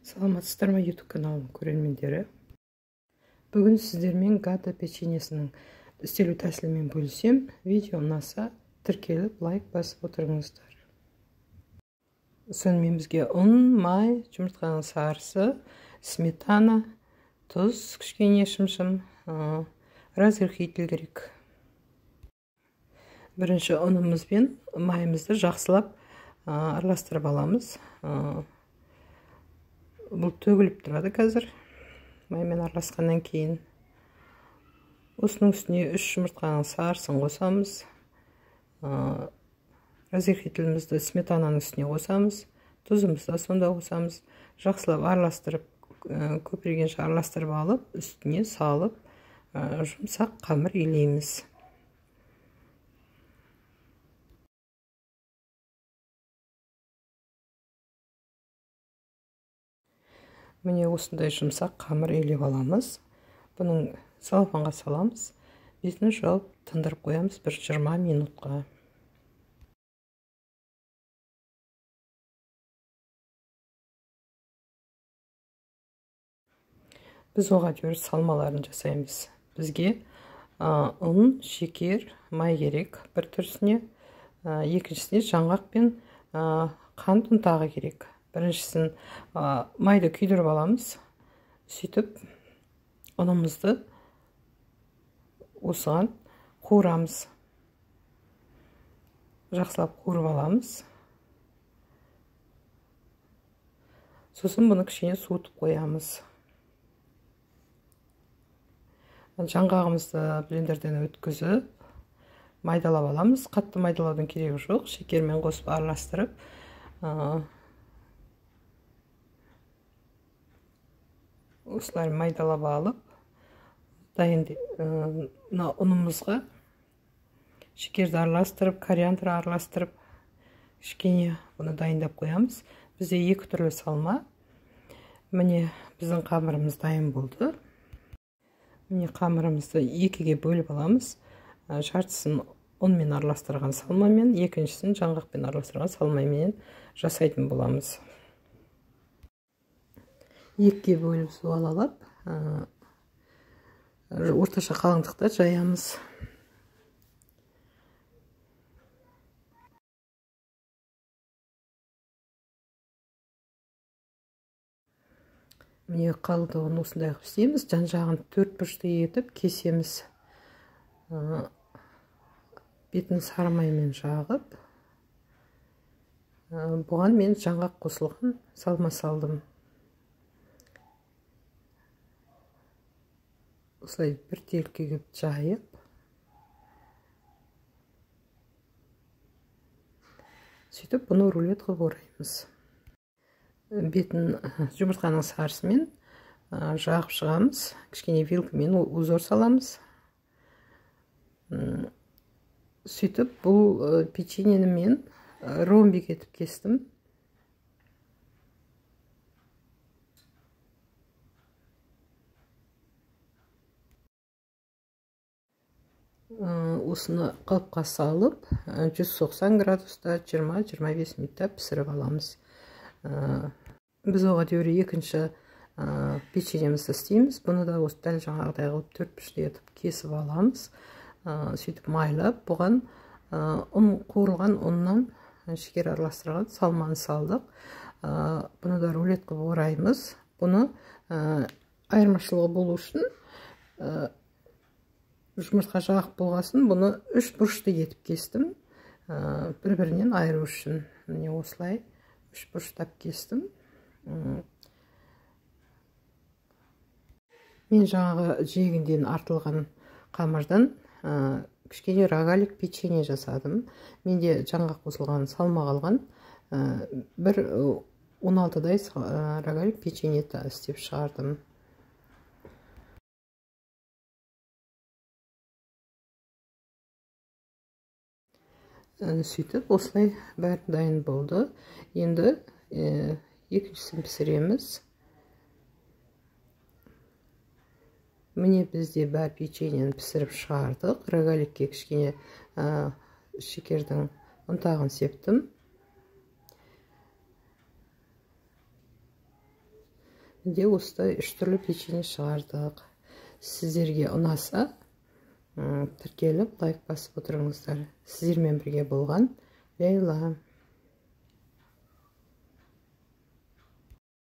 Саламатсыздар ма, YouTube каналының көрермендері. Бүгін сіздермен гата печеньесінің істелу тәсілімен бөлісем. Видео ұнаса, тіркеліп, лайк басып отырыңыздар. Сонымен бізге ұн, май, жұмыртқаның сарысы, сметана, тұз, кішкене шымшым, разрыхлитель керек. Бірінші ұнымыз бен майымызды жақсылап араластырып аламыз. Бұл төгіліп тұрады қазір маймен араласқаннан кейін. Осының үстіне 3 жұмыртқаның сарысын қосамыз. Разрыхлителімізді сметананың үстіне қосамыз. Тұзымызды сонда қосамыз. Жақсылап араластырып, көпіргенше араластырып алып, үстіне салып, жұмсақ қамыр илейміз. Міне осындай жұмсақ қамыр илеп аламыз. Бұның целлофанға саламыз. Бетін жауып тындырып қоямыз бір 20 минутқа. Біз оға дейін салмаларын жасаймыз. Бізге ұн, шекер, май керек бір түрісіне, екіншісіне жаңғақ пен қант ұнтағы керек. Біріншісін майды күйдіріп аламыз. Сөйтіп ұнымызды осыған қуырамыз. Жақсылап қуырып аламыз. Сосын бұны кішкене суытып қоямыз. Жаңғағымызды блендерден өткізіп майдалап аламыз. Қатты майдалаудың керегі жоқ. Шекермен қосып араластырып, осылай майдалап алып, дайын мына ұнымызға шекерді араластырып, кориандр араластырып, кішкене бұны дайындап қоямыз. Бізде екі түрлі салма. Міне біздің қамырымыз дайын болды. Міне қамырымызды екіге бөліп аламыз. Жартысын ұнмен араластырған салмамен, екіншісін жаңғақпен араластырған салмамен жасайтын боламыз. Екіге бөліп зуалалап, орташа қалыңдықта жаямыз. Міне қалдығын осындай қылып істейміз. Жан жағын төрт бұрышты етіп кесеміз. Бетін сары маймен жағып, бұған мен жаңғақ қосылған салма салдым. Осылай бір телкі қылып жайып, сөйтіп бұны рулет қылып ораймыз. Бетін жұмыртқаның сарысымен жағып шығамыз. Кішкене вилкамен узор саламыз. Сөйтіп бұл печеньені мен ромбик етіп кестім. Осыны қалыпқа салып, 190 градуста 20-25 минутта пісіріп аламыз. Біз оға дейін екінші печеньемізді істейміз. Бұны да осы дәл жаңағыдай қылып төрт бұрышты етіп кесіп аламыз. Сөйтіп майлап, бұған ұн, қуырылған ұннан шекер араластырған салманы салдық. Бұны да рулет қылып ораймыз. Бұны айырмашылығы болу үшін жұмыртқа жағып болғасын бұны үш бұрышты етіп кестім. Бір-бірінен айыру үшін. Міне осылай үш бұрыштап кестім. Мен жаңағы жегінден артылған қамырдан кішкене рогалик печенье жасадым. Менде жаңғақ қосылған салма қалған бір 16-дай рогалик печенье істеп шығардым. Сөйтіп осылай бәрі дайын болды. Енді екіншісін пісіреміз. Міне бізде бәр печеньені пісіріп шығардық. Рогаликке кішкене шекердің ұнтағын септім. Менде осындай үш түрлі печенье шығардық. Сіздерге ұнаса, тіркеліп, лайк басып отырыңыздар. Сіздермен бірге болған Лейла.